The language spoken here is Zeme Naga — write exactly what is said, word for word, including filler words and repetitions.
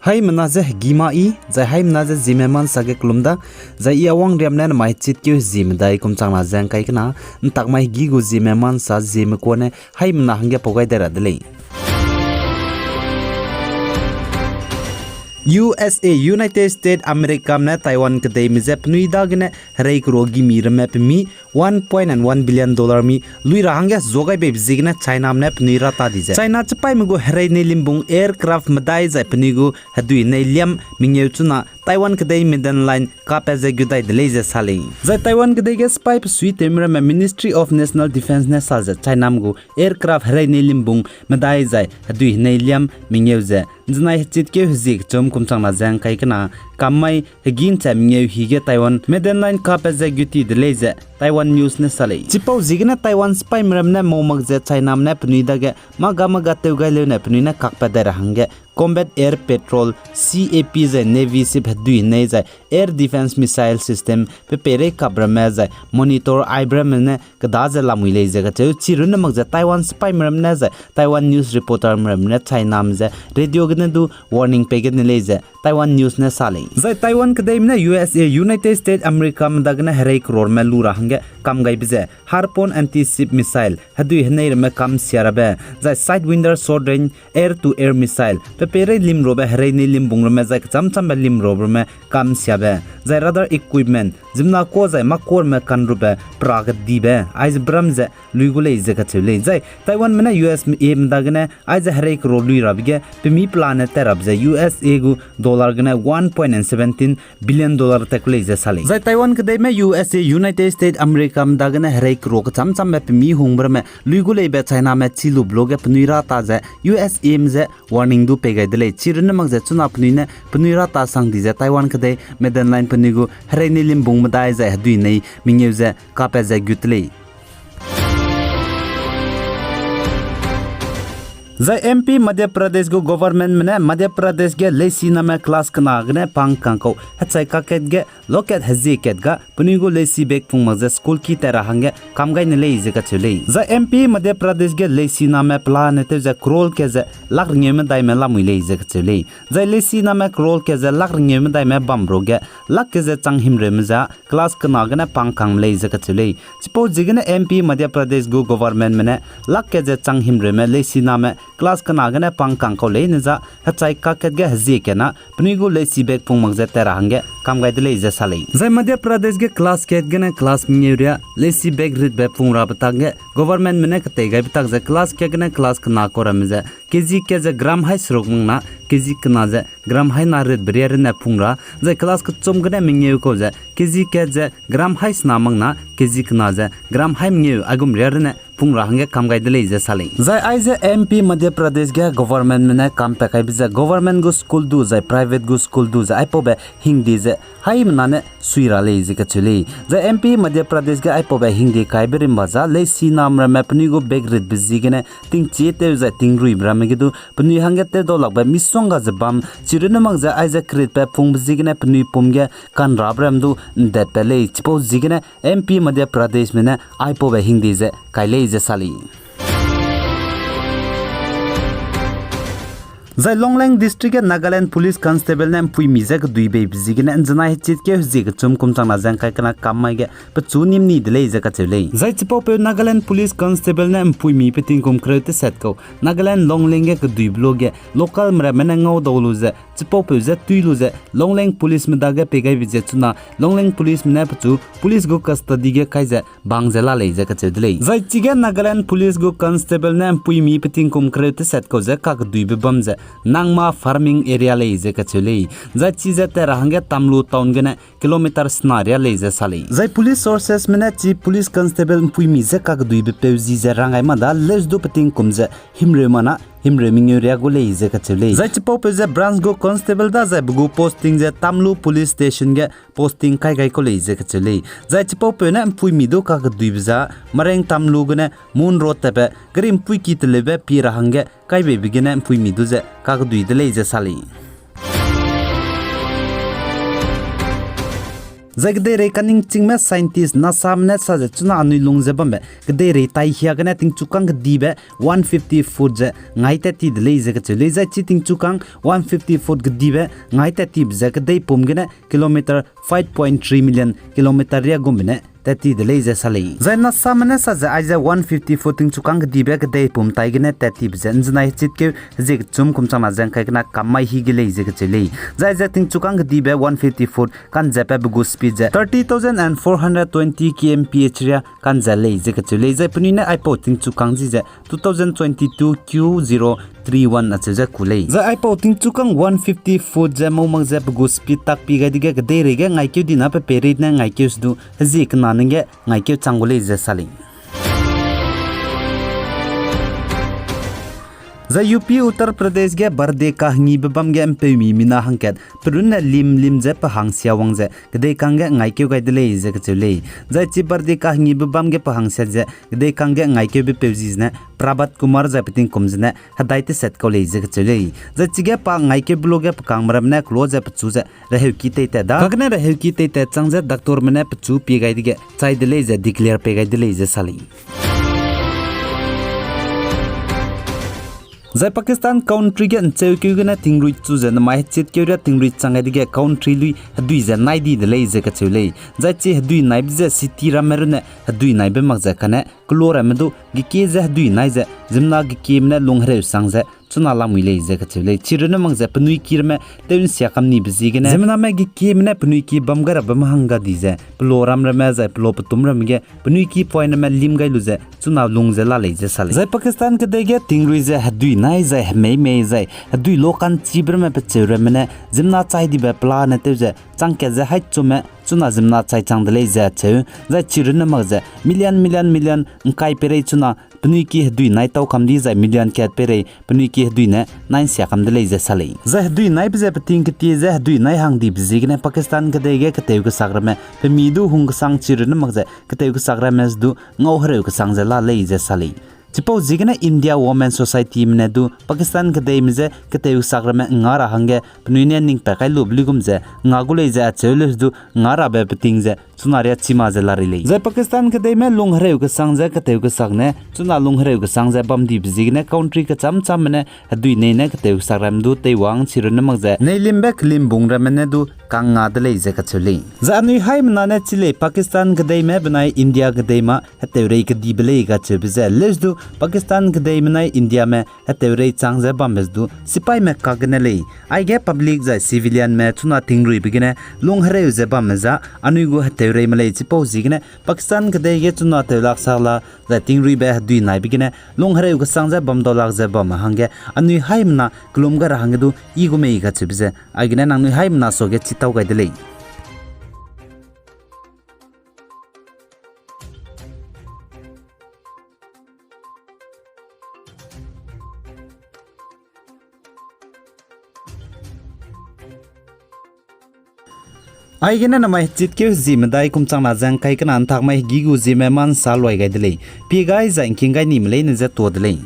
Haimena ze hegî ma i, zai haimena ze Zeme ma nsa ge kelum da, zai i Awangriam ne namai hechitkeu Zeme dai kum changna ze ngkai kena, ntak mai hegî gu Zeme ma nsa Zeme kuâ ne haimena hangge pau gai dai ra de lei. U S A, United States Americame ne Taiwan kedeime je penui dagene herei kero gimi ramme pemi one point one billion dollar mi lui ra hangge zuagaibe ziegene Chiname ne penui ra ta di ze, China chipaîme gu herei nei limbung aircraft medai zai penui gu hedui nei liam mengeu chuna Taiwan kedei Maiden Line kapat ze gu dai de lei ze sa lei. Zai Taiwan kedei ge sipai pesuitewme ramme Ministry of National Defence ne sa ze Chiname gu aircraft herei nei limbung medai zai hedui nei liam mengeu ze nzenai hechitkeu hezie kechum kum changna ze ngkai kena kam mai hegî ncha mengeu hi ge Taiwan Maiden Line kapat ze gu ti de lei ze Taiwan News ne sa lei. Chipau ziegene Taiwan sipaîme ramme ne mau mak ze Chiname ne penui dage mâ ga mâ ga tew gai leune penui ne kakpat dai ra hangge Combat Air Patrol, C A P zai Navy ship hedui nei zai Air Defence Missile System pe peirei kap ramme zai monitor aibe ramme ne keda ze lamui lei ze kacheu. Chirunne mak ze Taiwan sipaîme ramme ne zai Taiwan news reporterme ramme ne Chiname ze radio gene du warning pei gene lei ze Taiwan News ne sa lei. Zai Taiwan kedeime ne U S A, United States Americame dagene herei kero ramme lu ra hangge kam gaibe ze Harpoon anti-ship missile hedui henei ramme kam sia rabe, zai Sidewinder short range air-to-air missile pe peirei limrobe herei nei limbung ramme zai kecham chambe limrobe ramme kam siabe, zai radar equipment ziemmena kuâ zai mâ kuâ ramme kanrube pera kedibe aize bram ze lui gu lei ze kacheu lei. Zai Taiwanme ne U S A me dagene aize herei kero lui rabe ge pemi pelane tat rabe ze U S A gu dollar gene one point seventeen billion dollar tat ku lei ze sa lei. Zai Taiwan kedeime U S A, United States Americame dagene herei kero kecham chambe pemi hungbe ramme lui gu leibe Chiname chi lube luage penui ra ta ze U S Ame je warning du pei gai de lei. Chirunne mak ze chuna penui ne penui ra ta sang di ze Taiwan kedei Maiden Line penui gu herei nei limbung medai zai hedui nei mengeu ze kapat ze gut lei. Zai M P Madhya Pradesh gu governmentme ne Madhya Pradesh ge leisiname class kena gene pangkang kau hechai kakat ge lokat hezie kat ga penui gu leisi bag pung mak ze school ki tat ra hangge kam gai ne lei ze kacheu lei. Zai M P Madhya Pradesh ge leisiname pelane tew ze crore kat ze lakh rengeu medaime lamui lei ze kacheu lei. Zai leisiname crore kat ze lakh rengeu medaime bam ruage lakh kat ze chang himreume ze class kena gene pangkangme lei ze kacheu lei. Chipau ziegene M P Madhya Pradesh gu governmentme ne lakh kat ze chang himreume leisiname class kena gene pangkang kau leine za hechai kakat ge hezie kena penui gu leisi bag pung mak ze tat ra hangge kam gai de lei ze sa lei. Zai Madhya Pradesh ge class kat gene class mengeu ria leisi bag ritbe pung rabe tak ge governmentme ne ketei gaibe tak ze class kat gene class kena kau ramme ze K G kat ze gram hai seruk mak na, K G kena ze gram hai na ritbe ria rune pung ra, zai class kechum gene mengeu kau ze K G kat ze gram hai sena mak na, K G kena ze gram hai mengeu aigum ria rune pung ra hangge kam gai de lei ze sa lei. Zai aize M P Madhya Pradesh ge governmentme ne kam pat kaibe ze government gu school du zai private gu school du ze aipaube hingde ze haimena ne sui ra lei ze kacheu lei. Zai M P Madhya Pradesh ge aipaube hingde kaibe rimba za leisiname ramme penui gu bag ritbe ziegene tingchie tew zai tingruibe ramme ge du penui hangge tewdau lakbe misongga ze bam chirunne mak ze aize kritbe pungbe ziegene penui pum ge kanrabe ram du ndetpat lei. Chipau ziegene M P Madhya Pradeshme ne aipaube hingde ze kai lei ze sa lei. Zai Longleng District ge Nagaland Police Constable ne mpuimi je keduibeibe ziegene nzenai hechitkeu hezie kechum kum changna ze ngkai kena kam mai ge pechu nim ni de lei ze kacheu lei. Zai chipaupeu Nagaland Police Constable ne mpuimi pe tingkum kereu teset kau Nagaland Longleng ge keduibe luage localme ramme ne ngau dau lu ze chipaupeu je tui lu ze Longleng Policeme dage pei gaibe ze chuna Longleng Policeme ne pechu police gu custody ge kai ze bang ze la lei ze kacheu de lei. Zai chige Nagaland Police gu Constable ne mpuimi pe tingkum kereu teset kau ze kakeduibe bam ze Nangma Farming Area lei ze kacheu lei. Zai chize tat ra hangge Tamlu Town gene kilometer sena ria lei ze sa lei. Zai police sourcesme ne chi police constable mpuimi je kakeduibe peu zi ze rang gai ma da leus du pe tingkum ze himreu ma na himreu mengeu ria gu lei ze kacheu lei. Zai chipaupeu ze branch gu constable da zai pe gu posting ze Tamlu Police Station ge posting kai gai kau lei ze kacheu lei. Zai chipaupeu ne mpuimi du kakeduibe za Mareng Tamlu gene Moon Road tatbe gari mpuiki teleube pie ra hangge kaibeibe gene mpuimi du ze kakedui de lei ze sa lei. Zai kedeirei kaningchingme scientist NASAme ne sa ze chuna anui lung ze bambe kedeirei taihiagene tingchukâng kedibe one fifty foot ze ngai tat ti de lei ze kacheu lei. Zai chi tingchukâng one fifty foot kedibe ngai tat tibe ze kedeipum gene kilometer five point three million kilometer riagumbe ne tat ti de lei ze sa lei. Zai NASAme ne sa ze aize one fifty foot tingchukâng kedibe kedeipum tai gene tat tibe ze nzenai hechitkeu hezie kechum kum changna ze ngkai kena kam mai hi ge lei ze kacheu lei. Zai aize tingchukâng kedibe one fifty foot kanze pabe gu speed ze thirty thousand and four hundred twenty kilometer per hour ria kanze lei ze kacheu lei. Zai penui ne aipau tingchukâng zi ze two thousand twenty-two Q zero three one acheu ze ku lei. Zai aipau tingchukâng one fifty foot ze mau mak ze pe gu speed tak pi gai dege kedeirei ge ngaikeu dina pe peirei ne ngaikeu se du hezie kena ningge ngaikeu chang gu lei ze sa lei. Zai U P Uttar Pradesh ge birthday kahengibe bam ge mpeumi mina hangkat pe runne lim lim ze pe hangsia wang ze kedeikang ge ngaikeu gai de lei ze kacheu lei. Zai chi birthday kahengibe bam ge pe hangsia ze kedeikang ge ngaikeube peu zi zene Prabhat Kumar zai pe tingkum zene hedai teset kau lei ze kacheu lei. Zai chige pa ngaikeube luge pe kangme ramme ne kelo ze pechu ze reheuki teitat da. Kagene reheuki teitat chang ze doctorme ne pechu pie gai dege chai de lei ze declare pei gai de lei ze sa lei. Zai Pakistan country ge ncheukeu gene tingrui chu ze namai hechitkeu ria tingrui chang gai dege country lui hedui ze nai di de lei ze kacheu lei. Zai chi hedui naibe ze city ramme runne hedui naibe mak ze kane kelo ramme du gekie ze hedui nai ze ziemmena gekieme ne lung hereu sang ze chuna lamui lei ze kacheu lei. Chi runne mak ze penui ki ramme tew nsia kam nibe ziegene ziemmename gekieme ne penui ki bam gai rabe mahang ga di ze pelo ram ramme zai pelo petum ramme ge penui ki poine ramme lim gai lu ze chuna lung ze la lei ze sa lei. Zai Pakistan kedei ge tingrui ze hedui nai zai hemei mei zai hedui lo ka'nchibe ramme pecheu ramme ne ziemmena chai dibe pelane tew ze changkat ze haî chume chuna ziemmena chai chang de lei ze cheu, zai chi runne mak ze million million million ngkai peirei chuna penui ki hedui nai tau kam di zai million kat peirei penui ki hedui ne nai nsia kam de lei ze sa lei. Zai hedui naibe ze peting ketie ze hedui nai hang dibe ziegene Pakistan kedei ge ketew kesak ramme pe mi du hung kesang chi runne mak ze ketew kesak ramme ze du ngau hereu kesang ze la lei ze sa lei. Chipau ziegene India Women Societyme ne du Pakistan kedeime je ketew kesak ramme nga ra hangge penui ne ning pat kai lube luigum ze nga gu lei ze acheu leu du nga rabe peting ze chuna ria chima ze la rei lei. Zai Pakistan kedeime lung hereu kesang ze ketew kesak ne chuna lung hereu kesang ze bam dibe ziegene country kecham chamme ne hedui nei ne ketew kesak ramme du teiwang chi runne mak ze neilimbe kelimbung ramme ne du kang nga de lei ze kacheu lei. Zai anui haimena ne chi lei Pakistan kedeime benai India kedei ma heteurei kedibe lei kacheube ze leu du Pakistan kedeime nai Indiame heteurei chang ze bambe du sipaime kak gene lei. Aige public zai civilianme chuna tingruibe gene lung hereu ze bamme za anui gu heteureime lei chipau ziegene Pakistan kedei ge chuna tew lak sak la zai tingruibe hedui naibe gene lung hereu kesang ze bam dau lak ze bamme hangge anui haimena kelum gai ra hangge du i gu mei kacheube ze aigene nangnui haimena suage chitau gai de lei. Aigene namai hechitkeu hezie medai kum changna ze ngkai kena ntak mai hegi gu zieme ma nsa luai gai de lei. Pie gai zai ngking gai nime leine je tuâ de lei.